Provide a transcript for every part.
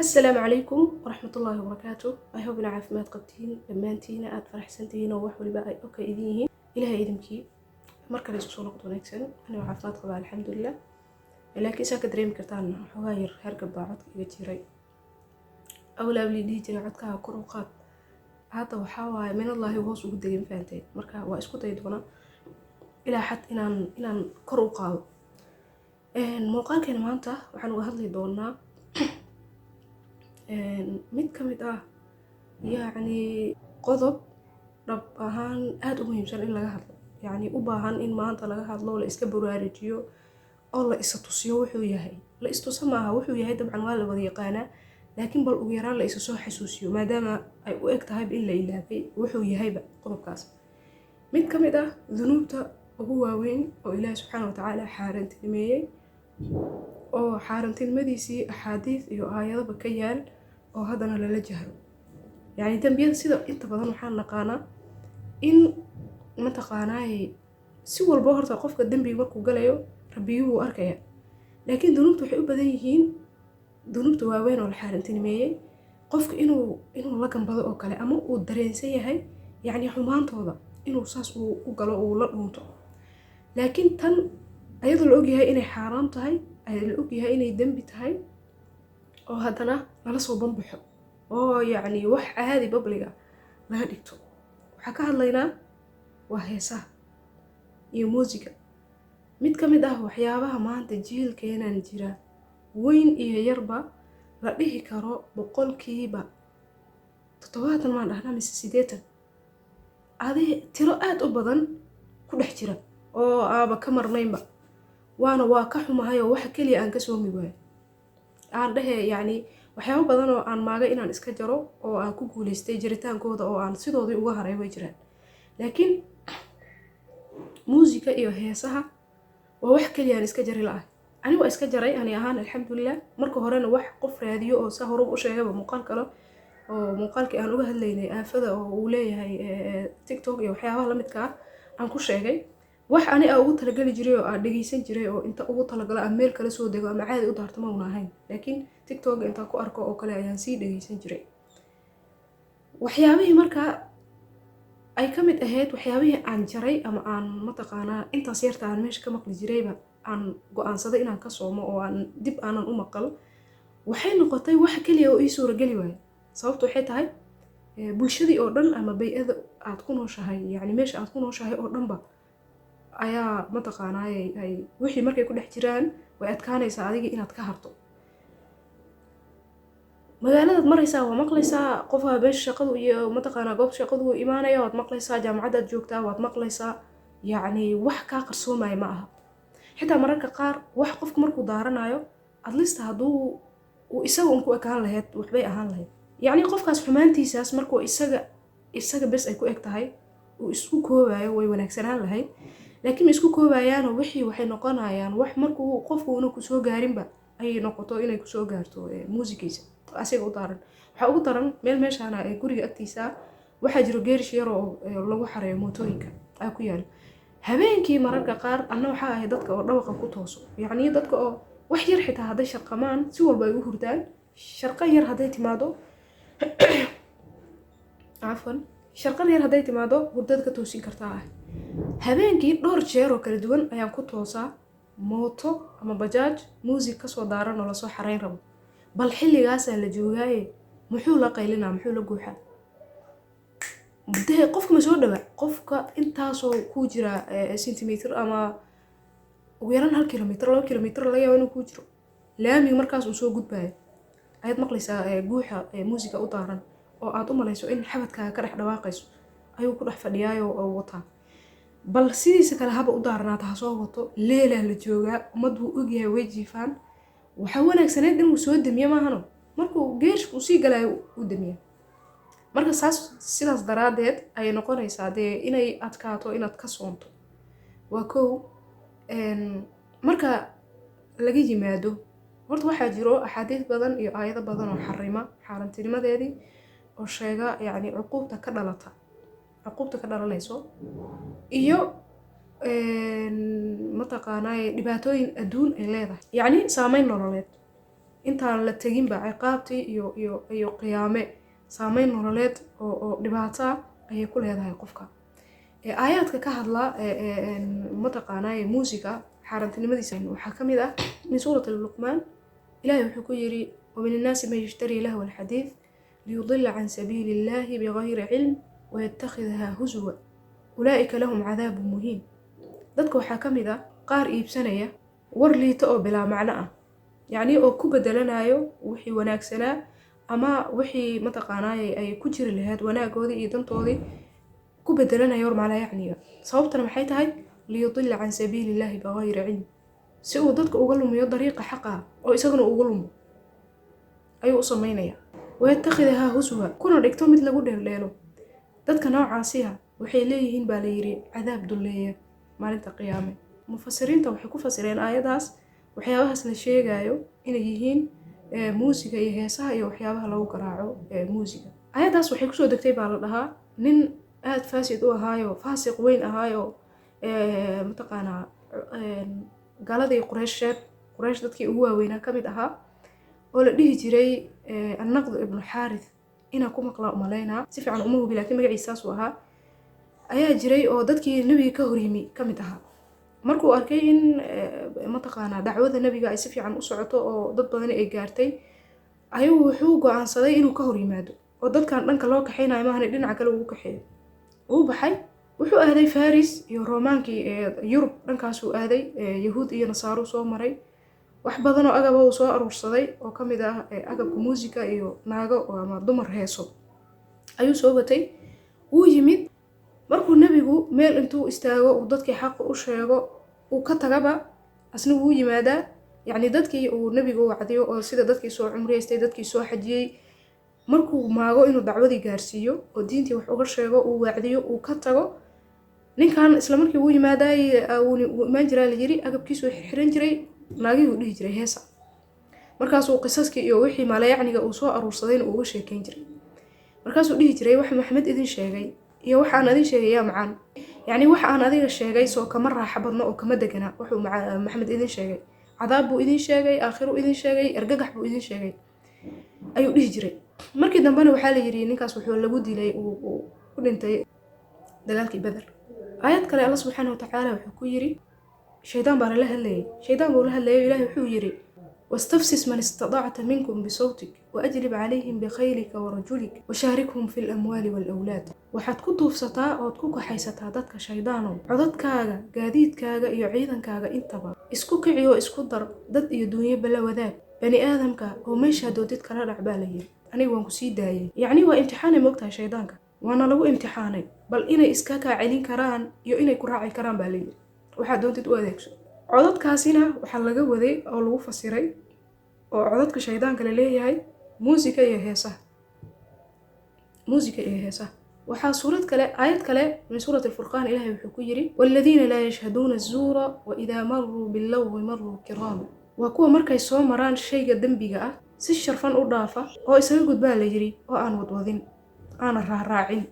Asalaamu calaykum waraxmatullaahi wabarakaatu. I hope ina caafimaad qabtiin dhammaantiina, aada faraxsantihiin oo wax waliba ay okay idin yihiin, Ilahay idinkii. Mar kale isku soo noqod wanaagsan. Anigoo caafimaad qaba, alxamdulilah, laakiin saa ka dareemi kartaan, xoogaa yar hergab baa codka iga jiray. Awlaab lii dhihi jiray codkaha kor u qaad, hadda waxaa waaye minallaahi hoos ugu degay. Ma fahanteen? Marka waa isku day doonaa ilaa xad inaan kor u qaado. Muuqaalkeena maanta waxaan uga hadli doonaa mid ka mid ah, yacni, qodob dhab ahaan aada u muhiimsan in laga hadlo, yacni u baahan in maanta laga hadlo, la iska baraarujiyo oo la isa tusiyo wuxuu yahay. La istusa maaha wuxuu yahay, dabcan waa la wada yaqaanaa, laakiin bal ugu yaraan la isa soo xasuusiyo, maadaama ay u eg tahayba in la ilaabay wuxuu yahayba qodobkaas. Mid ka mid ah dunuubta ugu waaweyn oo Ilaahi subxaana watacaala xaarantinimeeyey, oo xaarantinimadiisii axaadiis iyo aayadaba ka yaal, oo haddana lala jahro. Yacni dembiyada sida inta badan waxaan naqaanaa in mataqaanaaye si walba horta qofka dembiga markuu galayo rabbigii wuu arkaya, laakiin dunuubta waxay u badan yihiin, dunuubta waaweyn oo la xaarantinimeeyey, qofka inuu la gambado oo kale ama uu dareensan yahay, yacni, xumaantooda inuu saas uu u galo, uu la dhuunto. Laakiin tan ayadoo la ogyahay inay xaaraam tahay, ayadoo la ogyahay inay dembi tahay, oo haddana lala soo banbaxo oo, yacni, wax caadi public-ga laga dhigto. Waxaa ka hadlaynaa waa heesaha iyo muusiga. Mid ka mid ah waxyaabaha maanta jiilkeenan jira, weyn iyo yarba, la dhihi karo 70% maan dhahnaa mise 80, adi tiro aada u badan ku dhex jira oo aaba ka marnaynba. Waana waa ka xumahay oo waxa keliya aan ka soomi waayo aan dhehe, yacni, waxyaabo badan oo aan maagay inaan iska jaro oo aan ku guuleystay jiritaankooda oo aan sidoodii uga haray way jiraan, laakiin muusika iyo heesaha waa wax keliya aan iska jari la-ah. Ani waa iska jaray ani ahaan, alxamdulilah. Marka horena wax qof raadiyo oo saa horeba u sheegaba, muuqaal kale oo muuqaalkii aan uga hadlaynay aafada oo uu leeyahay TikTok iyo waxyaabaha lamidka ah aan ku sheegay, wax ani a ugu talageli jiray oo aan dhegeysan jiray oo inta ugu talagalo aan meel kala soo dego ama caadi u daarto ma una ahayn, laakiin TikTok intaan ku arko oo kale ayaan sii dhegeysan jiray. Waxyaabihii markaa ay ka mid ahayd, waxyaabihii aan jaray ama aan mataqaanaa intaas yarta aan meesha ka maqli jirayba aan go-aansaday inaan ka soomo oo aan dib aanan u maqal, waxay noqotay wax keliya oo ii suurageli waayo. Sababtu waxay tahay bulshadii oo dhan ama bay-ada aad ku nooshahay, yacni meesha aad ku nooshahay oo dhanba ayaa mataqaanaaye ay wixii markay ku dhex jiraan, way adkaanaysaa adiga inaad ka harto. Magaaladaad maraysaa waa maqlaysaa, qofaa meesha shaqadu iyo mataqaanaa goobta shaqadu imaanaya waad maqlaysaa, jaamacaddaad joogtaa waad maqlaysaa, yacni wax kaa qarsoomaya ma aha. Xitaa mararka qaar wax qofku markuu daaranayo, at least hadduu uu isaga un ku ekaan lahayd waxbay ahaan lahayd, yacni qofkaas xumaantiisaas markuu isaga bes ay ku eg tahay, uu isku koobayo, way wanaagsanaan lahayd. Laakiin ma isku koobayaanoo wixii waxay noqonayaan wax markuu qofku una kusoo gaarinba ayay noqoto inay kusoo gaarto muusigiisa asiga u daaran. Waxaa ugu daran meel meeshaana ee guriga agtiisa waxaa jiro geerish yar oo lagu xareeyo mootooyinka aa ku yaalo. Habeenkii mararka qaar anna waxaa ahay dadka oo dhawaqa ku tooso, yacni dadka oo wax yar xitaa hadday sharqamaan si walba ay u hurdaan, sharqan yar hadday timaado, cafwan, sharqan yar hadday timaado hurdada ka toosin kartaa ah. Habeenkii dhowr jeer oo kala duwan ayaan ku toosaa mooto ama bajaaj muusig kasoo daaran oo lasoo xareyn rabo. Bal xilligaasaa la joogaaye, muxuu la qaylinaa? Muxuu la guuxaa? Dee qofka ma soo dhawa? Qofka intaasoo kuu jira centimeter ama ugu yaraan 1 kilomitr, 2 kilomitr laga yaabo inuu kuu jiro, laamiga markaas uu soo gudbayo ayaad maqlaysaa guuxa muusiga u daaran oo aad u malayso in xabadkaaga ka dhex dhawaaqayso ayuu ku dhex fadhiyaayo oo wataa. Bal sidiisa kale haba u daaranaata, ha soo wato, leelaa la joogaa, ummad wuu ogyahay, way jiifaan. Waxaa wanaagsaneyd inuu soo damiyo maahano, markuu geerishka uu sii galaayo u damiya. Marka saas sidaas daraaddeed ayay noqonaysaa dee inay adkaato inaad ka soonto. Waa kow. Marka laga yimaado, horta waxaa jiro axaadiis badan iyo aayado badan oo xarima xaarantinimadeedii, oo sheega, yacni, cuquubta ka dhalata, cuquubta ka dhalanayso iyo mataqaanaaye dhibaatooyin adduun ay leedahay, yacni saameyn nololeed. Intaan la teginba ciqaabtii iyo qiyaame, saameyn nololeed oo dhibaato ah ayay ku leedahay qofka. Aayaadka ka hadla, mataqaanaa, muusiga xaaraantinimadiisa waxaa ka mid ah min suurat Luqmaan. Ilahay wuxuu ku yiri: "ومن الناس من يشتري لهو الحديث ليضل عن سبيل الله بغير علم ويتخذها هزوا أولئك لهم عذاب مهين." Dadka waxaa ka mid ah qaar iibsanaya war liita oo bilaa macno ah, yacni oo ku bedelanayo wixii wanaagsanaa ama wixii, mataqaanaay, ay ku jiri lahayd wanaagoodii iyo dantoodii, ku bedelanaya war macnaa yacniga. Sababtana maxay tahay? ليضل عن سبيل الله بغير علم, si uu dadka uga lumiyo dariiqa xaqa ah oo isaguna uga lumo ayuu u sameynaya. ويتخذها هزوا, kuna dhigto mid lagu dheeldheelo. Dadka noocaasiha waxay leeyihiin, baa la yiri, cadaab dulleeya maalinta qiyaame. Mufasiriinta waxay ku fasireen aayadaas waxyaabahaas la sheegayo inay yihiin muusiga iyo heesaha iyo waxyaabaha lagu garaaco muusiga. Aayaddaas waxay kusoo degtay, baa la dhahaa, nin aada faasid u ahaayo, faasiq weyn ahaayo, mataqaanaa, gaaladii Qureysheed, Qureysh dadkii ugu waaweynaa ka mid ahaa, oo la dhihi jiray Annaqdu ibnu Xaarith. Inaa ku maqlaa umalaynaa, si fiican uma hubi, laakiin magaciisa saasuu ahaa, ayaa jiray oo dadkii nebiga ka horyimi ka mid ahaa. Markuu arkay in, mataqaanaa, dacwada nebiga ay si fiican u socoto oo dad badani ay gaartay, ayuu wuxuu go-aansaday inuu ka hor yimaado oo dadkan dhanka loo kaxaynayo maahane dhinaca kale ugu kaxeeyo. Wuu baxay, wuxuu aaday Faris iyo Roomaankii Yurub, dhankaasuu aaday. Yahuud iyo Nasaaruu soo maray. Wax badan oo agaba uu soo aruursaday, oo ka mid ah agabka muusika iyo naago ama dumar heeso ayuu soo watay. Wuu yimid. Markuu nebigu meel intuu istaago uu dadkii xaqa u sheego uu ka tagaba, asna wuu yimaadaa. Yacni dadkii uu nebigu wacdiyo oo sida dadkii soo cumriyeystay, dadkii soo xajiyey, markuu maago inuu dacwadii gaarsiiyo oo diintii wax uga sheego, uu wacdiyo, uu ka tago, ninkan isla markii wuu yimaadaa, wuu imaan jiraa, la yiri. Agabkiisuu xirxiran jiray, naagihii uu dhihi jiray heesa. Markaasuu qisaskii iyo wixii maalayacniga uu soo aruursadayna uu uga sheekeyn jiray. Markaasuu dhihi jiray: "Wax Maxamed idin sheegay iyo wax aan adin sheegay yaa macaan? Yacni wax aan adiga sheegay soo kama raaxo badno oo kama degana wuxuu Maxamed idin sheegay? Cadaab buu idin sheegay, aakhiruu idin sheegay, argagax buu idin sheegay," ayuu dhihi jiray. Markii dambena waxaa la yidhi ninkaas wuxuu lagu dilay, uu ku dhintay dagaalkii Beder. Aayad kale Alla subxaana watacaala wuxuu ku yiri, shaydaan baa lala hadlayay, shaydaan buu la hadlayay. Ilahay wuxuu yiri: "واستفزز من استطعت منهم بصوتك وأجلب عليهم بخيلك ورجلك وشاركهم في الأموال والأولاد." Waxaad ku duufsataa ood ku kaxaysataa dadka, shaydaanow, codadkaaga, gaadiidkaaga iyo ciidankaaga intaba. Isku kici oo isku dar dad iyo duunyaba, la wadaag bani aadamka oo meeshaa doodid kala dhac, baa la yiri. Aniga waan ku sii daayay. Yacni waa imtixaanay, moogtahay, shaydaanka waana lagu imtixaanay bal inay iska kaa celin karaan iyo inay ku raaci karaan, baa la yiri. Waxaad doontid u adeegso. Codadkaasina waxaa laga waday oo lagu fasiray oo codadka shaydaanka la leeyahay muusika iyo heesaha, muusika iyo heesaha. Waxaa suurad kale, aayad kale min suurati Alfurqaan, Ilahay wuxuu ku yiri: "والذين لا يشهدون الزور وإذا مروا باللغو مروا كراما." Waa kuwa markay soo maraan shayga dembiga ah si sharfan u dhaafa oo isaga gudbaa, la yiri, oo aan wadwadin, aanan raaraacin.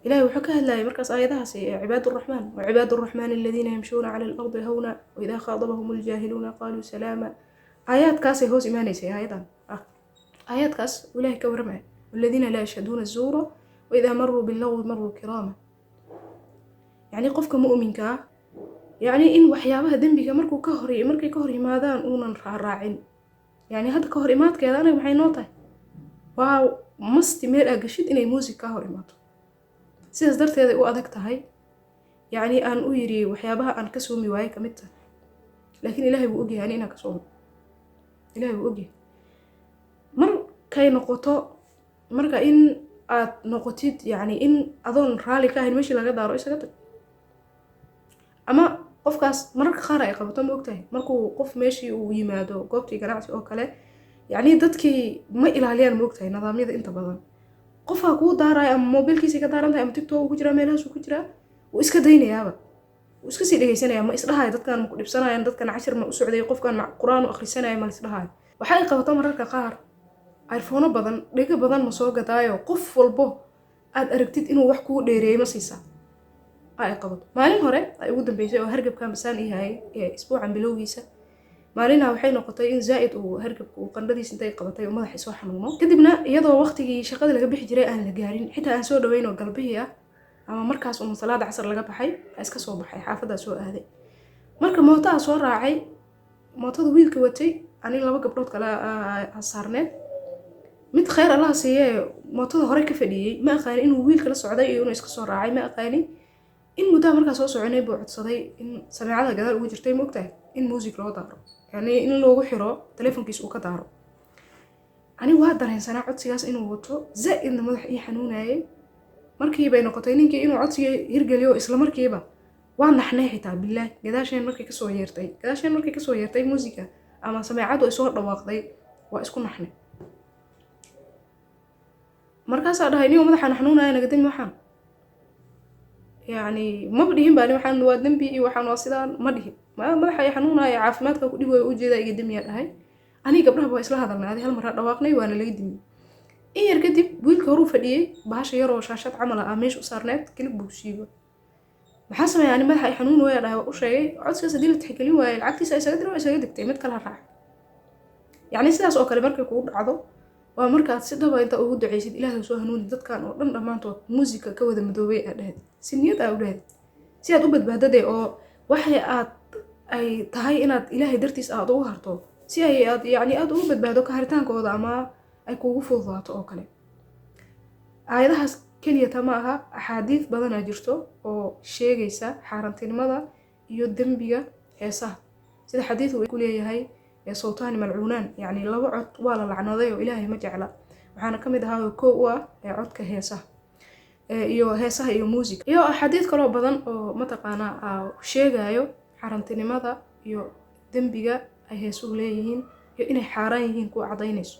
Ilahay wuxuu ka hadlayay markaas aayadahaasi عباد الرحمن: وعباد الرحمن الذين يمشون على الأرض هونا وإذا خاطبهم الجاهلون قالوا سلاما. Aayaadkaasay hoos imaanaysay aayadan. Aayaadkaas uu Ilahay ka warramaya: والذين لا يشهدون الزور وإذا مروا باللغو مروا كراما. Yacni qofka mu'minka ah, yacni in waxyaabaha dembiga markuu ka hor markay ka hor yimaadaan uunan raaraacin. Yacni hadda ka hor imaadkeeda anaga maxay noo tahay? Waa masti meel aa gashid inay muusig kaa hor imaato. Sidaas darteeday u adag tahay. Yacni aan u yiri waxyaabaha aan ka soomi waayey kamid tahay, laakiin Ilaahay buu ogyahay ani inaan ka soomo. Ilaahay buu ogyahay. Markay noqoto marka in aad noqotid, yacni in adoon raali ka ahayn meeshii laga daaro isaga tag, ama qofkaas mararka qaar ay qabato, ma ogtahay, markuu qof meeshii uu yimaado, goobtii ganacsi oo kale, yacni dadkii ma ilaaliyaan, ma ogtahay, nidaamyada inta badan. Qofaa kuu daaraya ama mobilkiisay ka daaran tahay ama TikTok uu ku jiraa, meelahaasuu ku jiraa, wuu iska daynayaaba, wuu iska sii dhegeysanaya. Ma isdhahayo dadkan ma ku dhibsanayaan, dadkan cashir ma u socday, qofkan ma Qur-aan u akhrisanaya, ma isdhahayo. Waxa ay qabato mararka qaar iPhone badan, dhego badan ma soo gadaayo, qof walbo aad aragtid inuu wax kuu dheereeyay ma siisaa. Ay qabato maalin hore ay ugu dambeysay oo hargabkan basaan ii hayay ee isbuucan bilowgiisa. Maalina waxay noqotay in zaa'id uu hargabka uu qandhadiis intay qabatay oo madaxa soo xanuuno. Kadibna iyadoo waqtigii shaqada laga bixi jiray aan la gaarin, xitaa aan soo dhaweyn oo galbihii ah ama markaas uun salaada casar laga baxay, iska soo baxay, xaafaddaa soo aaday. Marka mootaa soo raacay, mootada wiilka watay, aniga laba gabdhood kale saarneed. Mid khayr Allaha siiyee mootada hore ka fadhiyey, ma aqaani inuu wiilka la socday iyo inuu iska soo raacay, ma aqaani. In muddaha markaa soo soconay buu codsaday in sameecada gadaal ugu jirtay, maogtahay, in muusig loo daaro, yani in loogu xiro telefonkiisa uu ka daaro. Anigu waa dareensanaa codsigaas inuu wato, zaa'idna madax ii xanuunayay. Markii bay noqotay ninkii inuu codsiga hirgeliyo, isla markiiba waa naxnay xitaa bilaah. Gadaasheen markay kasoo yeertay muusiga ama sameecadu ay soo dhawaaqday, waa isku naxnay. Markaasaa dhahay, "Nin madaxaan xanuunaya, naga dami." Waxaan yacni maba dhihin baa waxaan waa dembi iyo waxaan waa sidaan, ma dhihin. Madaxa i xanuunaya, caafimaadka ku dhib way ujeedaa, iga damiyaa dhahay. Aniga gabdhaha waa isla hadalnay, adi hal maraa dhawaaqnay, waana laga dimiyey. In yar kadib wiilka horuu fadhiyey, bahasha yaroo shaashad camal ah meesha u saarneed kilib buu siiba. Maxaa sameeya? Ani madaxa i xanuun waya dhahay, waa u sheegay codsigaas. Haddii la tixgelin waayo, lacagtiisa isaga dira, waa isaga degtay, mid kala raac. Yacni sidaas oo kale markay kugu dhacdo, waa markaad si dhaba intaa ugu ducaysid, "Ilaahay soo hanuuni dadkan oo dhan dhammaantood muusika ka wada madoobay," aad dhahayd, si niyad aa u dhahayd, si aad u badbaadade oo waxay aad ay tahay inaad Ilaahay dartiis aad ugu harto, si ay aad yacni aad ugu badbaado ka haritaankooda ama ay kuugu fududaato oo kale. Aayadahaas keliyata ma aha, axaadiid badanaa jirto oo sheegaysa xaaraantinimada iyo dembiga heesaha, sida xadiidku uu ku leeyahay "صوتان ملعونان", yacni laba cod waa la lacnaday oo Ilaahay ma jecla. Waxaana ka mid ahaa oo kow u ah codka heesaha iyo heesaha iyo muusig iyo axaadiid kaloo badan oo mataqaanaa sheegayo xaaraantinimada iyo dembiga ay heesuhu leeyihiin iyo inay xaaraan yihiin kuwa cadaynayso.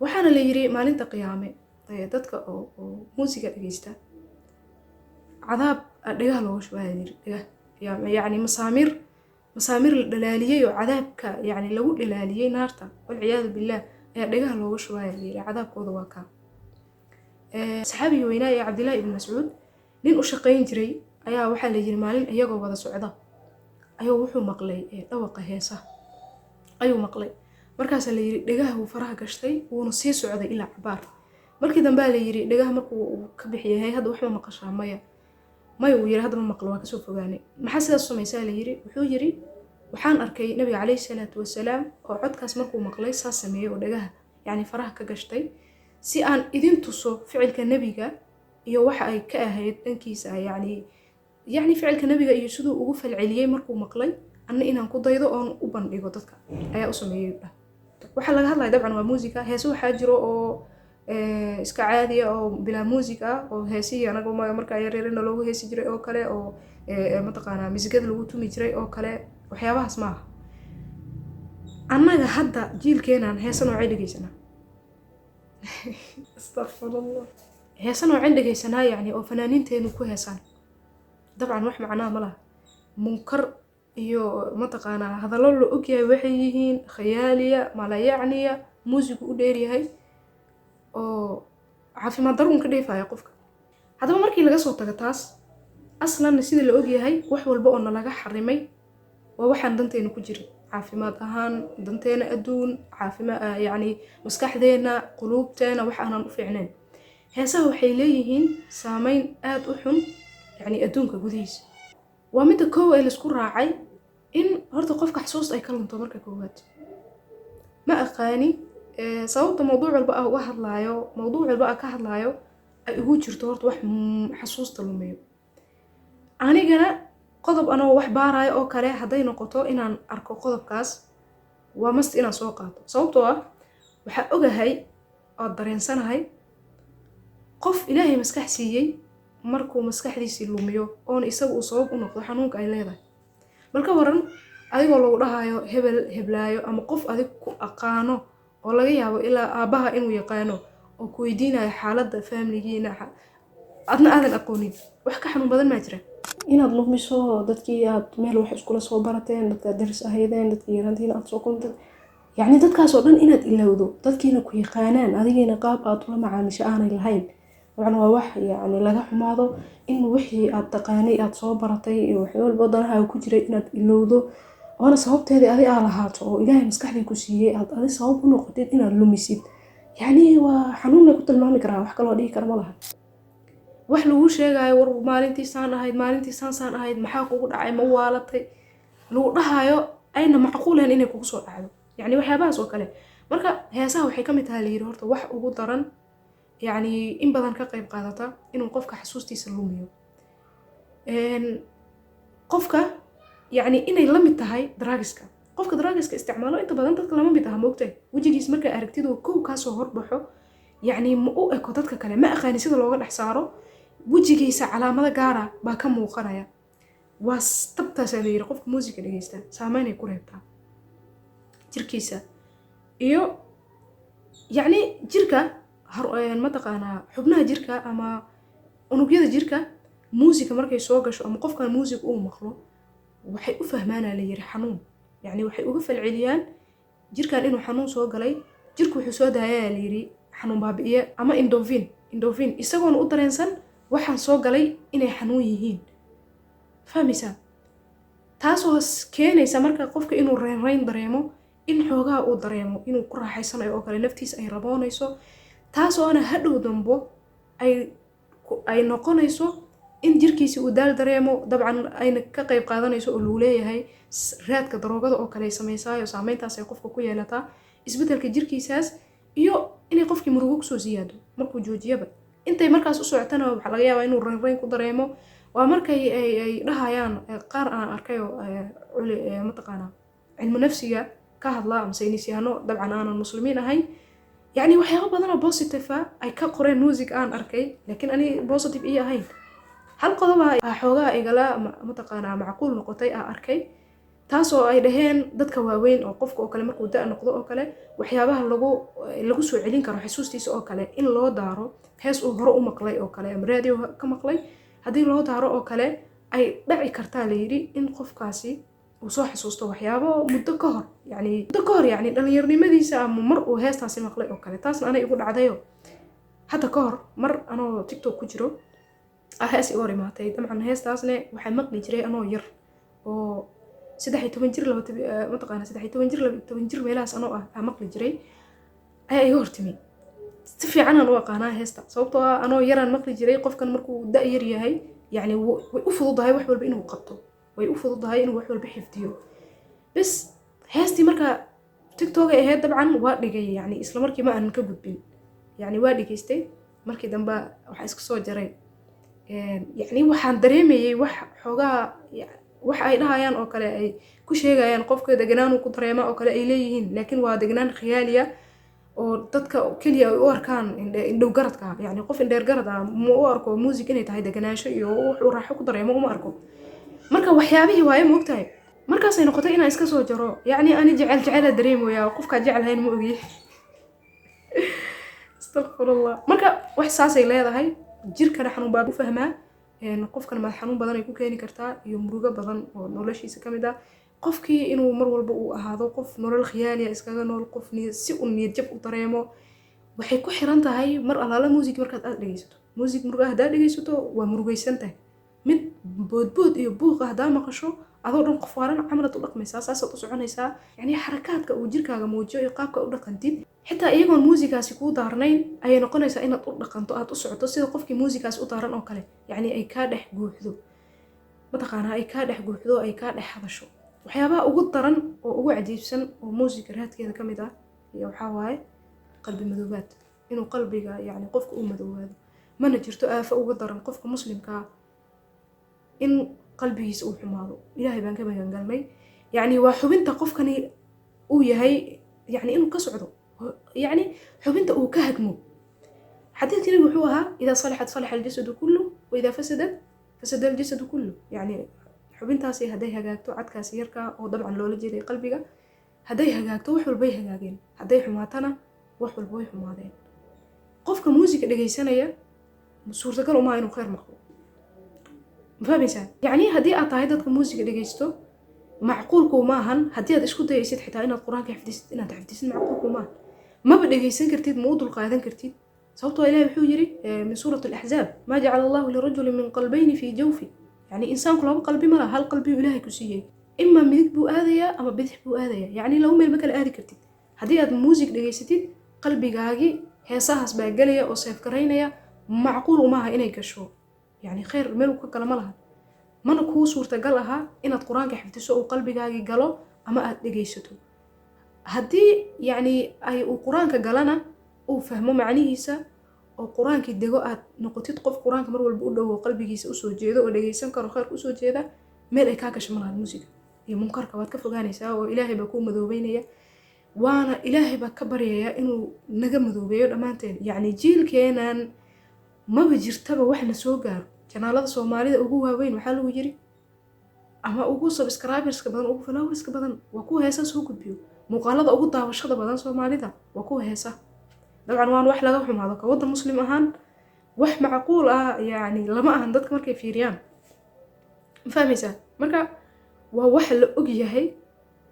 Waxaana la yiri maalinta qiyaame dadka oo muusiga dhegeysta cadaab dhegaha looga shubaya, yiri dhegah, yacni masaamiir, masaamiir la dhalaaliyey oo cadaabka yacni lagu dhalaaliyey naarta, والعياذ بالله, ayaa dhegaha looga shubaya la yiri. Cadaabkooda waa kaa. Saxaabigii weynaa ee Cabdillahi ibn Mascuud nin u shaqayn jiray ayaa waxaa la yiri maalin iyagoo wada socda ayuu wuxuu maqlay dhawaqa heesaha ayuu maqlay. Markaasaa la yiri dhegaha wuu faraha gashtay, wuuna sii socday ilaa cabaar. Markii dambea la yiri dhegaha markuu uu ka bixiyay, "Hadda waxma maqashaa?" "Maya, maya," uu yiri, "hadda ma maqlo, waa kasoo fogaanay." "Maxaa sidaas samaysaa?" la yiri. Wuxuu yiri, "Waxaan arkay Nabiga calayhi salaatu wasalaam oo codkaas markuu maqlay saas sameeyey oo dhegaha yacni faraha ka gashtay, si aan idin tuso ficilka Nebiga iyo waxa ay ka ahayd dhankiisa, yacni ficilka Nebiga iyo siduu ugu falceliyey markuu maqlay, anna inaan ku daydo oon u bandhigo dadka ayaa u sameeyey." Dhah, waxaa laga hadlaya dabcan waa muusika. Heese waxaa jiro oo iska caadiya oo bilaa muusik ah, oo heesihii anaga markaa yareerina loogu heesi jiray oo kale, oo mataqaanaa misigada lagu tumi jiray oo kale, waxyaabahaas maaha. Annaga hadda jiilkeenan heese noocay dhegeysanaa? Astaqfirullah. Heese nooceen dhegeysanaa, yacni oo fanaaniinteenu ku heesaan? Dabcan wax macnaa ma laha, munkar iyo mataqaanaa hadallo la ogyahay waxay yihiin khayaaliya malayacniya, muusigu u dheeryahay oo caafimaad daruun ka dheefaya qofka. Haddaba markii laga soo tago taas, aslanna sida la ogyahay wax walba oo nalaga xarimay waa waxaan danteena ku jirin, caafimaad ahaan, danteena adduun, caafimaad, yacni maskaxdeena, quluubteena, wax aanan u fiicnayn. Heesaha waxay leeyihiin saameyn aada u xun, yacni adduunka gudihiisa. Waa midda koow ee laisku raacay in horta qofka xasuusta ay ka lunto. Marka koowaad, ma aqaani sababta mawduuc walba ah uga hadlaayo, mawduuc walba ah ka hadlaayo ay ugu jirto horta wax xasuusta lumiyo. Anigana qodob anoo wax baarayo oo kale hadday noqoto inaan arko qodobkaas, waa must inaan soo qaato, sababtoo ah waxaa ogahay oo dareensanahay qof Ilaahay maskax siiyey markuu maskaxdiisii lumiyo oona isaga uu sabab u noqdo xanuunka ay leedahay. Bal ka waran adigoo lagu dhahayo hebel heblaayo ama qof adig ku aqaano oo laga yaabo ilaa aabbaha inuu yaqaano oo ku weydiinayo xaaladda faamiligiina, adna aadan aqoonin? Wax ka xanuun badan maa jira inaad lumiso dadkii aad meel wax iskula soo barateen, dadka aad daris ahaydeen, dadkii yaraantiin aad soo kulantay, yacni dadkaas oo dhan inaad ilowdo, dadkiina ku yaqaanaan, adigiina qaab aad ula macaamisho aanay lahayn. Dabcan waa wax yacni laga xumaado in wixii aad taqaanay, aad soo baratay iyo wax walba danahaaga ku jiray inaad ilowdo. Oona sababteedii adi aa lahaato oo Ilaahay maskaxdii ku siiyey, aad adi sabab u noqotid inaad lumisid, yacni waa xanuun lay ku tilmaami karaa, wax kaloo dhihi kara ma laha. Wax laguu sheegayo, war maalintii saan ahayd, maalintii saan saan ahayd, maxaa kugu dhacay, ma waalatay, lagu dhahayo, ayna macquulayn inay kugu soo dhacdo, yacni waxyaabahaas oo kale. Marka heesaha waxay ka mid tahay, la yidhi, horta wax ugu daran, yacni in badan ka qayb qaadata inuu qofka xasuustiisa lumiyo. Qofka yacni inay la mid tahay drugs-ka. Qofka drugs-ka isticmaalo inta badan dadka lama mid aha, moogtahay? Wejigiis markaa aragtid oo kow kaasoo horbaxo, yacni ma u eko dadka kale, ma aqaani sida looga dhex saaro. Wejigiisa calaamado gaara baa ka muuqanaya. Waa tabtaasaa la yidhi qofka muusiga dhegeysta saameynay ku reebtaa jirkiisa iyo yacni jirka, mataqaanaa, xubnaha jirka ama unugyada jirka. Muusika markay soo gasho ama qofkan muusig uu maqlo, waxay u fahmaanaa, la yiri, xanuun. Yacni waxay uga falceliyaan jirkan inuu xanuun soo galay. Jirku wuxuu soo daayaa, la yiri, xanuun baabi'iye ama endorphin. Endorphin isagoona u dareensan waxaan soo galay inay xanuun yihiin, fahmaysaa? Taasoo keenaysa marka qofka inuu reynreyn dareemo, in xoogaha uu dareemo inuu ku raaxaysanayo oo kale, naftiisa ay raboonayso. Taasoona hadhow dambo ay noqonayso in jirkiisi uu daal dareemo. Dabcan ayna ka qayb qaadanayso oo lagu leeyahay raadka daroogada oo kale ay samaysaayo, saameyntaas ay qofka ku yeelataa, isbeddelka jirkiisaas, iyo inay qofkii murugo kusoo siyaado markuu joojiyaba. Intay markaas u socotana waxaa laga yaabaa inuu reynreyn ku dareemo. Waa markay ay dhahayaan qaar aan arkay oo mataqaanaa cilmu nafsiga ka hadla ama saynisyahano, dabcan aanan Muslimiin ahayn, yacni waxyaabo badan oo positive ah ay ka qoreen music aan arkay, laakiin ani positive iyo ahayn. Hal qodoba xoogaa igala mataqaanaa macquul noqotay aa arkay, taasoo ay dhaheen dadka waaweyn oo qofka oo kale markuu da noqdo oo kale, waxyaabaha lagu soo celin karo xusuustiisa oo kale, in loo daaro hees uu hore u maqlay oo kale ama raadiyo ka maqlay. Haddii loo daaro oo kale, ay dhaci kartaa, la yidhi, in qofkaasi uu soo xasuusto waxyaabo muddo ka hor, yani muddo ka hor, yani dhallinyarnimadiisa ama mar uu heestaasi maqlay oo kale. Taasna anay igu dhacdayo. Hadda ka hor mar anoo TikTok ku jiro ah hees igu hor imaatay. Dabcan heestaasne waxaa maqli jiray anoo yar oo 13 jir, mataqaana, 13 jir, 12 jir meelahaas anoo ah aa maqli jiray ayaa iga hortimi. Si fiicanaan u aqaanaa heesta, sababtoo ah anoo yaraan maqli jiray. Qofkan markuu da yar yahay, yacni way u fududahay wax walba inuu qabto, way u fududahay inuu wax walba xifdiyo. Bes heestii marka TikTok ay ahayd, dabcan waa dhigay, yani isla markii ma aanan ka gudbin, yani waa dhigaystay. Markii dambe waxaa iska soo jaray. Yacni waxaan dareemayay wax xoogaa wax ay dhahayaan oo kale, ay ku sheegayaan qofka deganaanuu ku dareema oo kale ay leeyihiin, laakiin waa deganaan khiyaaliya oo dadka keliya ay u arkaan indhow garadka. Yani qof indheer garad ah ma u arko music inay tahay deganaansho iyo wuxuu raaxo ku dareemo uma arko. Marka waxyaabihii waaye, moogtahay, markaasay noqotay inaan iska soo jaro. Yacni ani jecel jecela dareemoyaa, qofkaa jecelahayn ma ogiye, astaqfirullah. Marka wax saasay leedahay, jirkana xanuun baa u fahmaa, qofkana madax xanuun badan ay ku keeni kartaa iyo murugo badan oo noloshiisa ka mid ah. Qofkii inuu mar walba uu ahaado qof nolol khiyaaliya iskaga nool, qof si uu niyad jab u dareemo, waxay ku xiran tahay mar alaala music markaad aad dhegeysato. Music muruga haddaad dhegeysato, waa murugaysan tahay. Mid boodbood iyo buuqa haddaa maqasho, adoo dhan qof waalan camalad u dhaqmaysaa, saasaad u soconaysaa. Yacni xarakaadka uu jirkaaga muujiyo iyo qaabka u dhaqantid, xitaa iyagoon muusigaasi kuu daarnayn, ayay noqonaysaa inaad u dhaqanto, aad u socoto sida qofkii muusigaasi u daaran oo kale. Yacni ay kaa dhex guuxdo, mataqaanaa, ay kaa dhex guuxdo, ay kaa dhex hadasho. Waxyaabaha ugu daran oo ugu cajiibsan oo muusiga raadkeeda ka mid ah iyo waxaa waaye qalbi madoobaad, inuu qalbiga, yacni qofka uu madoobaado. Mana jirto aafo uga daran qofka Muslimkaa in qalbigiisa uu xumaado. Ilaahay baan ka magan galnay. Yacni waa xubinta qofkani uu yahay, yacni inuu ka socdo, yacni xubinta uu ka hagmo. Xadiidkii Nabigu wuxuu ahaa: "إذا صلحت صلح الجسد كله، وإذا فسدت فسد الجسد كله." Yacni xubintaasi hadday hagaagto, cadkaasi yarka oo dabcan loola jeeday qalbiga, hadday hagaagto wax walbay hagaageen, hadday xumaatana wax walba way xumaadeen. Qofka muusiga dhegaysanaya suurtagal umaa inuu khayr maqlo, ma fahmaysaa? Yacni haddii aad tahay dadka muusiga dhegaysto, macquulku maahan haddii aad isku dayaysid xitaa inaad Qur-aanka xifdisid, inaad xifdisid macquulku maahan. Maba dhegaysan kartid, ma u dulqaadan kartid, sababtoo Ilahi wuxuu yiri min Suurat Alaxzaab: "ما جعل الله لرجل من قلبين في جوفه." Yani insaanku laba qalbi ma laha, hal qalbi uu Ilaahay ku siiyey. Imaa midig buu aadayaa ama bidix buu aadayaa, yacni laba meel ma kala aadi kartid. Haddii aad muusig dhegaysatid, qalbigaagii heesahaas baa gelaya oo save garaynaya. Macquul umaaha inay gasho, yacni khayr meel uu ka gala ma laha. Mana kuu suurtagal ahaa inaad Qur-aanka xifdiso uu qalbigaagii galo ama aad dhegaysato. Haddii yacni ay uu Qur-aanka galana, uu fahmo macnihiisa oo Qur-aankii dego, aad noqotid qof Qur-aanka mar walba u dhowo, qalbigiisa usoo jeedo oo dhegaysan karo, khayrka usoo jeeda, meel ay kaa gasho malahan. Muusiga iyo munkarka waad ka fogaanaysaa oo Ilaahay baa kuu madoobeynaya, waana Ilaahay baa ka baryayaa inuu naga madoobeeyo dhammaanteen. Yacni jiilkeenan maba jirtaba wax na soo gaaro. Channelada Soomaalida ugu waaweyn waxaa lagu yiri ama ugu subscriberska badan, ugu followerska badan, waa kuwa heesa soo gudbiyo. Muuqaalada ugu daawashada badan Soomaalida waa kuwa heesa. Dabcan waan wax laga xumaado ka waddan Muslim ahaan, wax macquul ah yacni lama ahan dadka markay fiiriyaan. Ma fahmaysaa? Marka waa wax la og yahay.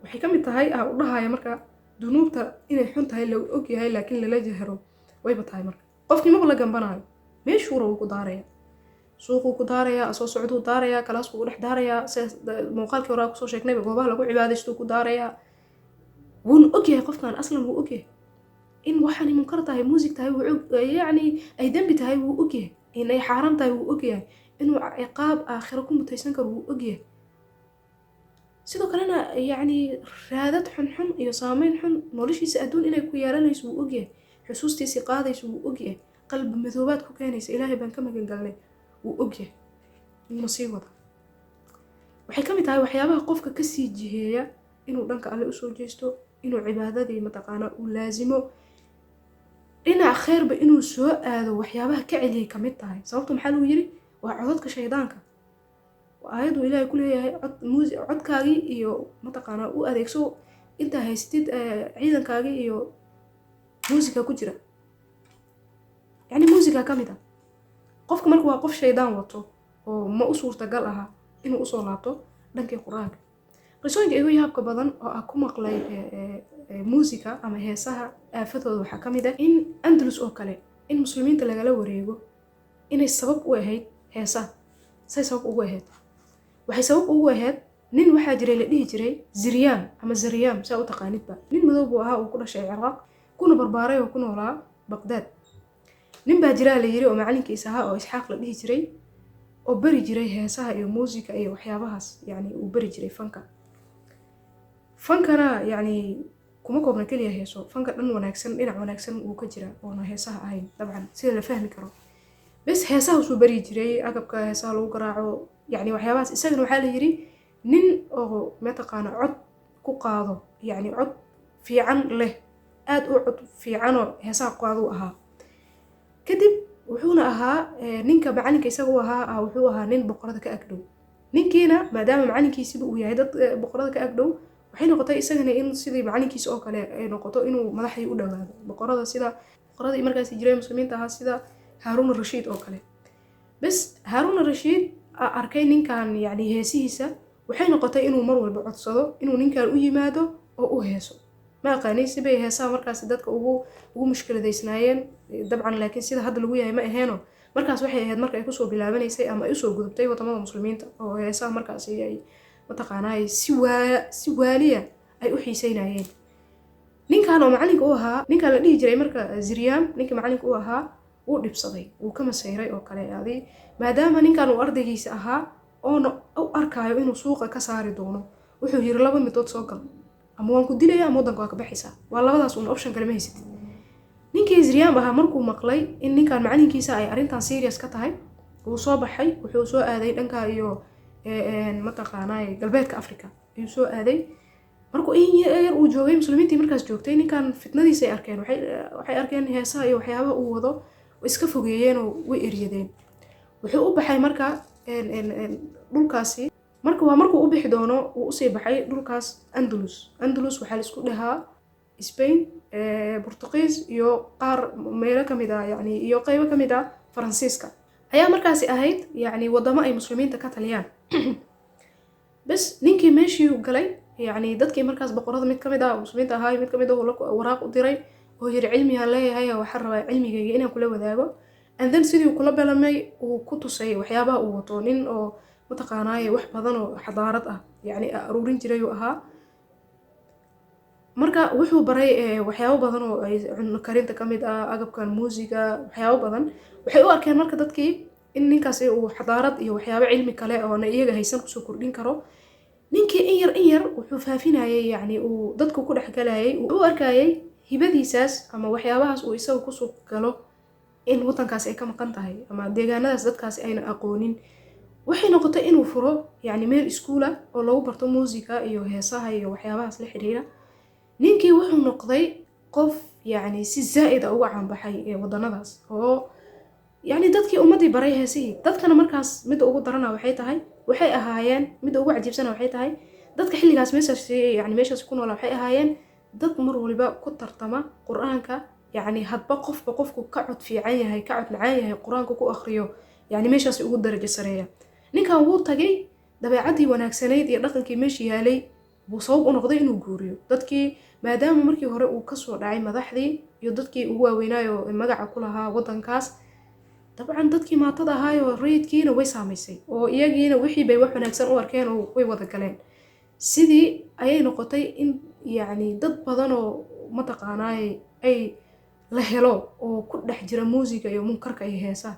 Waxay ka mid tahay ah u dhahaya marka dunuubta inay xun tahay la og yahay, laakiin lala jahro wayba tahay. Marka qofkii maba la gambanayo, meeshuu rabo ku daaraya, suuquu ku daarayaa, soo socduu daarayaa, kalaaskuu ku dhex daarayaa. Sidaas muuqaalkii hore kusoo sheegnayba, goobaha lagu cibaadaystuu ku daarayaa. Wuuna ogyahay qofkan, aslan wuu ogyahay in waxaani munkar tahay, muusig tahay, yacni ay dembi tahay wuu ogyahay, in ay xaaraan tahay wuu ogyahay, inuu ciqaab aakhiro ku mutaysan karo wuu ogyahay. Sidoo kalena yacni raadad xunxun iyo saameyn xun noloshiisa adduun inay ku yeelanayso wuu ogyahay, xusuustiisii qaadayso wuu ogyahay, qalbi madoobaad ku keenaysa, Ilaahay baan ka magan galnay, wuu ogyahay, wuuna sii wada. Waxay ka mid tahay waxyaabaha qofka kasii jiheeya inuu dhanka Alle usoo jeesto, inuu cibaadadii mataqaanaa uu laasimo, dhinac kheyrba inuu soo aado, waxyaabaha ka celiyay ka mid tahay. Sababta maxaa lagu yiri? Waa codadka shaydaanka. Waa aayaduu Ilaahay ku leeyahay cod muus codkaagii iyo mataqaanaa u adeegso intaa haysatid ciidankaagii iyo muusika ku jira, yacni muusiga ka mid ah. Qofka marka waa qof shaydaan wato oo ma u suurtagal aha inuu usoo laabto dhankii Qur-aanka. Qisooyinka igu yaabka badan oo ah ku maqlay muusika ama heesaha aafadooda waxaa ka mid ah in Andalus oo kale in Muslimiinta lagala wareego inay sabab u ahayd heesaha. Say sabab ugu ahayd? Waxay sabab ugu ahayd nin waxaa jiray la dhihi jiray Ziryam ama Zaryam, saa u taqaanidba. Nin madow buu ahaa oo ku dhashay Ciraaq, kuna barbaaray oo ku noolaa Baqdaad. Nin baa jiraa la yiri oo macalinkiisa ahaa oo Isxaaq la dhihi jiray, oo bari jiray heesaha iyo muusika iyo waxyaabahaas, yacni uu bari jiray fanka. Fankana yacni kuma koobna keliya heeso, fanka dhan wanaagsan, dhinac wanaagsan wuu ka jira oona heesaha ahayn dabcan, sida la fahmi karo. Bes heesahaasuu bari jiray, agabka heesaha lagu garaaco, yacni waxyaabahaas. Isagana waxaa la yiri nin oo mataqaana cod ku qaado, yacni cod fiican leh, aad u cod fiicanoo heesaha qaaduu ahaa. Kadib wuxuuna ahaa ninka macalinka isaga u ahaa, wuxuu ahaa nin boqorada ka agdhow. Ninkiina maadaama macalinkiisiba uu yahay dad boqorada ka agdhow, waxay noqotay isagana in sidii macalinkiisa oo kale ay noqoto inuu madaxdii u dhawaado, boqorada, sida boqoradii markaasi jiray Muslimiinta ahaa, sida Haaruun Rashiid oo kale. Bes Haaruun Rashiid arkay ninkan yacni heesihiisa. Waxay noqotay inuu mar walba codsado inuu ninkan u yimaado oo u heeso. Ma aqaanay sibay heesaha markaasi dadka ugu mushkiladaysnaayeen dabcan, laakiin sida hadda lagu yahay ma aheeno. Markaas waxay ahayd marka ay kusoo bilaabanaysay ama ay usoo gudubtay wadamada Muslimiinta oo heesaha markaasi ay mataqaanaa si waaliya ay u xiiseynayeen. Ninkan oo macalinka u ahaa, ninkan la dhihi jiray marka Ziryam, ninkii macalinka u ahaa wuu dhibsaday, wuu ka masayray oo kale adi, maadaama ninkan uu ardaygiisa ahaa oona u arkaayo inuu suuqa ka saari doono. Wuxuu yiri, "Laba midood soo gal: ama waan ku dilaya ama waddanka waa ka baxaysaa. Waa labadaas uun, option kale ma haysatid." Ninkii Ziryam ahaa markuu maqlay in ninkan macalinkiisa ay arrintan serious ka tahay, wuu soo baxay. Wuxuu soo aaday dhanka iyo mataqaanaa galbeedka Africa ayuu soo aaday. Markuu in yar uu joogay, Muslimiintii markaas joogtay ninkan fitnadiisa ay arkeen, waxay arkeen heesaha iyo waxyaabaha uu wado, way iska fogeeyeen oo way eryadeen. Wuxuu u baxay marka dhulkaasi. Marka waa markuu u bixi doono, wuu usii baxay dhulkaas Andalus. Andalus waxaa laisku dhahaa Spain, Portugiis iyo qaar meelo kamid ah, yani iyo qeybo kamid ah Faransiiska ayaa markaasi ahayd, yacni wadamo ay Muslimiinta ka taliyaan. Bes ninkii meeshii galay, yacni dadkii markaas boqorada mid kamid ah Muslimiinta ahaa mid kamid ah waraaq u diray oo yiri, "Cilmigaan leeyahay, waxaan rabaa cilmigayga inaan kula wadaago." And then sidii uu kula balamay, uu ku tusay waxyaabaha uu wato, nin oo Mataqaanaaye, wax badan oo xadaarad ah yacni aruurin jirayuu ahaa. Marka wuxuu baray waxyaabo badan oo ay cunno karinta ka mid ah, agabkan muusiga, waxyaabo badan. Waxay u arkeen marka dadkii in ninkaasi uu xadaarad iyo waxyaabo cilmi kale oona iyaga haysan kusoo kordhin karo. Ninkii in yar in yar wuxuu faafinayay, yacni uu dadku ku dhex galayay, uu u arkayay hibadiisaas ama waxyaabahaas uu isaga kusoo galo in waddankaasi ay ka maqan tahay ama deegaanadaas dadkaasi ayna aqoonin. Waxay noqotay inuu furo yacni meel iskuula oo lagu barto muusika iyo heesaha iyo waxyaabahaas la xiriira. Ninkii wuxuu noqday qof yacni si zaa'id a uga caanbaxay ee waddanadaas, oo yacni dadkii ummaddii baray heesihii. Dadkana markaas midda ugu darana waxay tahay, waxay ahaayeen, midda ugu cajiibsana waxay tahay, dadka xilligaas meeshaas yacni meeshaas ku noolaa waxay ahaayeen dad mar waliba ku tartama Qur-aanka, yacni hadba qofba qofku ka cod fiican yahay, ka cod macaan yahay, Qur-aanka ku akhriyo, yacni meeshaas ugu darajo sareeya. Ninkan wuu tagay, dabeecaddii wanaagsanayd iyo dhaqankii meesha yaalay buu sabab u noqday inuu guuriyo dadkii, maadaama markii hore uu kasoo dhacay madaxdii iyo dadkii ugu waaweynaayo magaca ku lahaa waddankaas. Dabcan dadkii maatada ahaayoo rayidkiina way saamaysay, oo iyagiina wixii bay wax wanaagsan u arkeen oo way wada galeen. Sidii ayay noqotay in yacni dad badan oo mataqaanaaye ay la helo oo ku dhex jira muusiga iyo munkarka iyo heesaha.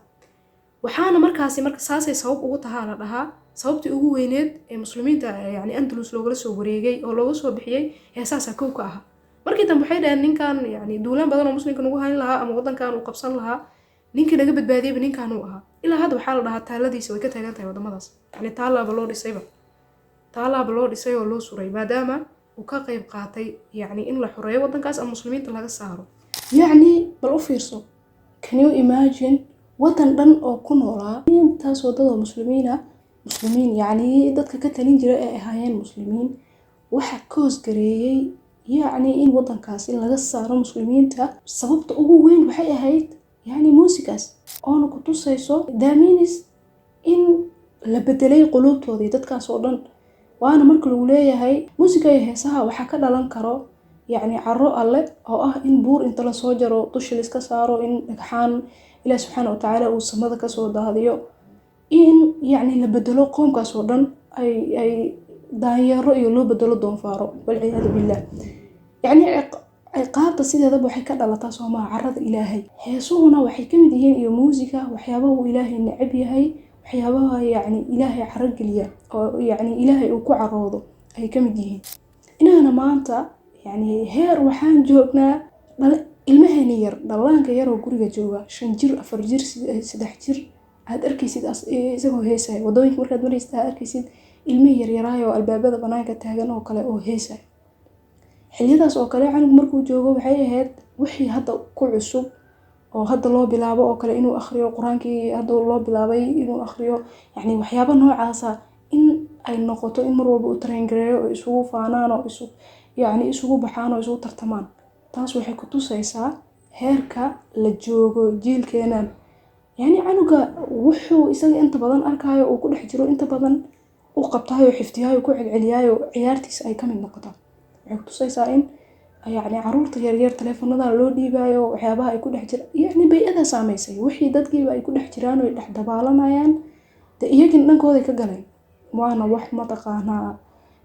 Waxaana markaasi marka saasay sabab ugu tahaa la dhahaa sababtii ugu weyneed ee Muslimiinta yani Andalus loogala soo wareegay oo looga soo bixiyey heesahaasaa kow ka ahaa. Markii dambe waxay dhaheen, ninkan yani duulaan badan oo muslimka nagu hayn lahaa ama waddankan uu qabsan lahaa, ninkii naga badbaadiyeyba ninkan uu ahaa. Ilaa hadda waxaa la dhahaa taaladiisa way ka taagan tahay waddamadaas, yani taalaaba loo dhisayba, taalaaba loo dhisay oo loo suray, maadaama uu ka qayb qaatay yacni in la xoreeyo waddankaas ama Muslimiinta laga saaro. Yacni bal u fiirso, can you imagine waddan dhan oo ku noolaa intaas waddada Muslimiina, Muslimiin yacni dadka ka talin jira ay ahaayeen Muslimiin, waxa ka hoosgareeyey yacni in waddankaasi laga saaro Muslimiinta, sababta ugu weyn waxay ahayd yacni muusikaas, oona ku tusayso daaminis in la bedelay quluubtoodii dadkaas oo dhan. Waana marka lagu leeyahay muusika iyo heesaha waxaa ka dhalan karo yacni caro Alle, oo ah in buur inta lasoo jaro dusha laiska saaro, in dhagxaan Ilaah subxaana watacaala uu samada kasoo daadiyo, in yacni la bedelo qoomkaas oo dhan, ay daanyeero iyo loo bedelo doonfaaro, walciyaadu billah. Yacni ciqaabta sideedaba waxay ka dhalataa soomaha carada Ilaahay. Heesuhuna waxay ka mid yihiin iyo muusiga waxyaabaha uu Ilaahay necab yahay, waxyaabaha yacni Ilaahay caro geliya oo yacni Ilaahay uu ku caroodo ay ka mid yihiin. Inagana maanta yacni heer waxaan joognaa ilmaheeni yar, dhallaanka yar oo guriga jooga, 5 jir, 4 jir, 3 jir, aad arkaysid isagoo heesaya wadooyinka. Markaad maraysid aad arkaysid ilmihii yaryaraayo oo albaabada banaanka taagan oo kale oo heesaya. Xilliyadaas oo kale canug markuu joogo waxay ahayd wixii hadda ku cusub oo hadda loo bilaabo oo kale inuu akhriyo Qur-aankii, hadda loo bilaabay inuu akhriyo, yacni waxyaabo noocaasa in ay noqoto in mar walba uu train gareeyo oo isugu faanaan oo isu yacni isugu baxaan oo isugu tartamaan. Taas waxay ku tusaysaa heerka la joogo jiilkeenan. Yacni canuga wuxuu isaga inta badan arkaayo, uu ku dhex jiro, inta badan u qabtaayo, xifdiyaayo, ku celceliyaayo, ciyaartiisa ay ka mid noqoto. Waxay ku tusaysaa in yacni caruurta yaryar taleefanada loo dhiibayo, waxyaabaha ay ku dhex jira, yacni bay-ada saameysay, wixii dadkiiba ay ku dhex jiraan oo ay dhex dabaalanayaan, dee iyagina dhankooday ka galeen. Waana wax mataqaanaa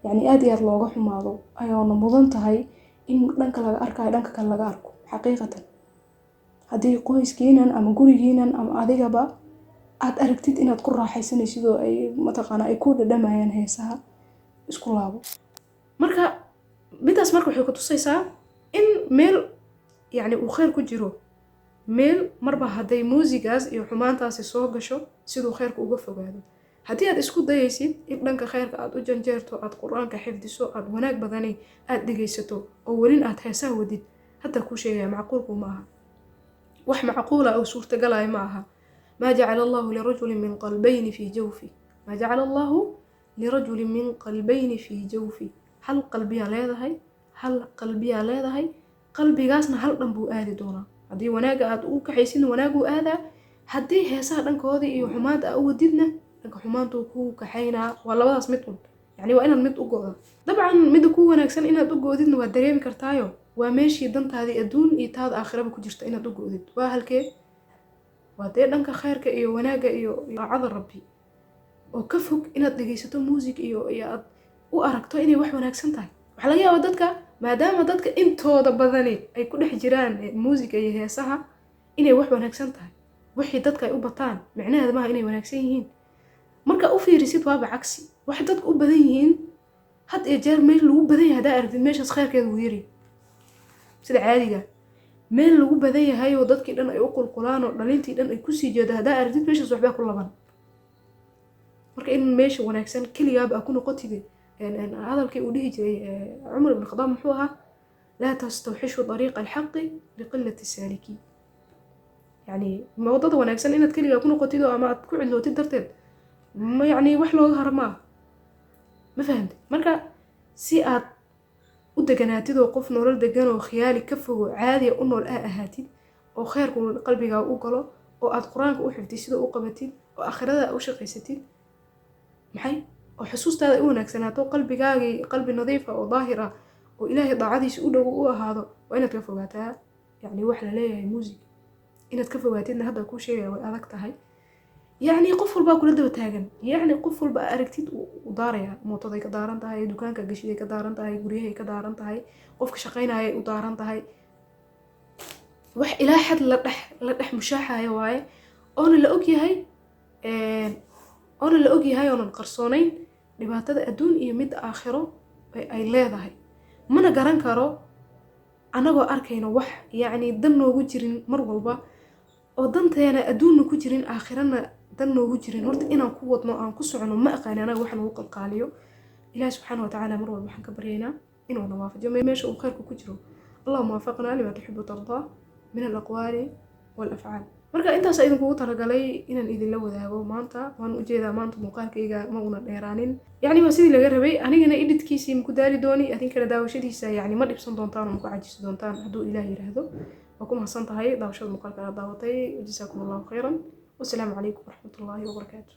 yacni aad iyo aad looga xumaado, ayaana mudan tahay in dhanka laga arkayo dhanka kale laga arko. Xaqiiqatan, haddii qoyskiinan ama gurigiinan ama adigaba aad aragtid inaad ku raaxaysanaysid oo ay mataqaanaa ay ku dhadhamayaan heesaha, isku laabo. Marka midaas marka waxay ku tusaysaa in meel yacni uu khayr ku jiro, meel marba hadday muusigaas iyo xumaantaasi soo gasho, siduu khayrka uga fogaado. Haddii aad isku dayaysid in dhanka khayrka aad u janjeerto, aad Qur-aanka xifdiso, aad wanaag badani aad dhegaysato, oo welin aad heesaha wadid, hadda kuu sheegaya, macquulku ma aha, wax macquula oo suurtagalaya ma aha. Maa jacala Allahu lirajulin min qalbayni fii jawfi, maa jacala Allahu lirajulin min qalbayni fii jawfi. Hal qalbiyaa leedahay, hal qalbiyaa leedahay, qalbigaasna hal dhan buu aadi doonaa. Haddii wanaagga aad u kaxaysidna wanaaguu aadaa, haddii heesaha dhankoodii iyo xumaanta aa u wadidna dhanka xumaantuu kuu kaxaynaa. Waa labadaas mid un, yacni waa inaad mid u go'do. Dabcan midda kuu wanaagsan inaad u go'didna waad dareemi kartaayo, waa meeshii dantaadii adduun iyo taada aakhiraba ku jirta inaad u go'did. Waa halkee? Waa dee dhanka khayrka iyo wanaagga iyo daacada Rabbi. Oo ka fog inaad dhegaysato music iyo aad u aragto inay wax wanaagsan tahay. Waxaa laga yaabaa dadka, maadaama dadka intooda badani ay ku dhex jiraan muusiga iyo heesaha, inay wax wanaagsan tahay. Wixii dadka ay u bataan micnaheeda maaha inay wanaagsan yihiin. Marka u fiirisid, waaba cagsi. Waxay dadku u badan yihiin had iyo jeer, meel lagu badan yahay haddaa aragtid, meeshaas khayrkeeda wuu yari. Sida caadiga, meel lagu badan yahay oo dadkii dhan ay u qulqulaan oo dhalintii dhan ay kusii jeedo haddaa aragtid, meeshaas waxbaa ku laban. Marka in meesha wanaagsan keligaaba aa ku noqotide. Hadalkii uu dhihi jiray Cumar ibn Khadaab muxuu ahaa? "لا تستوحشوا طريق الحق لقلة السالكين". Yani wadada wanaagsan inaad keligaa ku noqotid oo ama aad ku cidlootid darteed, ma yacni wax looga haro maaha. Ma fahamtid? Marka si aad u deganaatid oo qof nolol degan oo khiyaali ka fogo, caadiya u nool aa ahaatid, oo kheyrku qalbigaa u galo, oo aad Qur-aanka u xifdid sida u qabatid, oo aakhirada u shaqaysatid, maxay, oo xusuustaada u wanaagsanaato, qalbigaagii qalbi nadiif ah oo daahir ah oo Ilaahay daacadiisa u dhow u ahaado, waa inaad ka fogaataa yacni wax la leeyahay music. Inaad ka fogaatidna hadda kuu sheegaya, way adag tahay. Yacni qof walbaa kula daba taagan, yacni qof walba aragtid u daaraya. Mootaday ka daaran tahay, dukaanka gashiday ka daaran tahay, guryahay ka daaran tahay, qofka shaqaynayay u daaran tahay. Wax ilaa xad la dhex mushaaxaya waaye, oona la og yahay, oonan qarsoonayn dhibaatada adduun iyo midda aakhiro ay leedahay. Mana garan karo, anagoo arkayno wax yacni dan noogu jirin mar walba, oo danteena adduunna ku jirin, aakhirana dan noogu jirin, horta inaan ku wadno, aan ku socono, ma aqaani anaga wax nagu qalqaaliyo. Ilahi subxaana watacaala mar walba waxaan ka baryaynaa inuu na waafajiyo meesha uu khayrku ku jiro. اللهم وفقنا لما تحب وترضى من الأقوال والأفعال. Marka intaas idinkugu talagalay inaan idinla wadaago maanta. Waan ujeedaa maanta muuqaalkayga ma una dheeraanin, yacni waa sidii laga rabay. Anigana editkiisii maku daali dooni, adinkana daawashadiisa yacni ma dhibsan doontaan oo maku cajisi doontaan hadduu Ilaah yiraahdo. Waa ku mahadsan tahay daawashada muuqaalka aad daawatay. جزاكم الله خيرا، والسلام عليكم ورحمة الله وبركاته.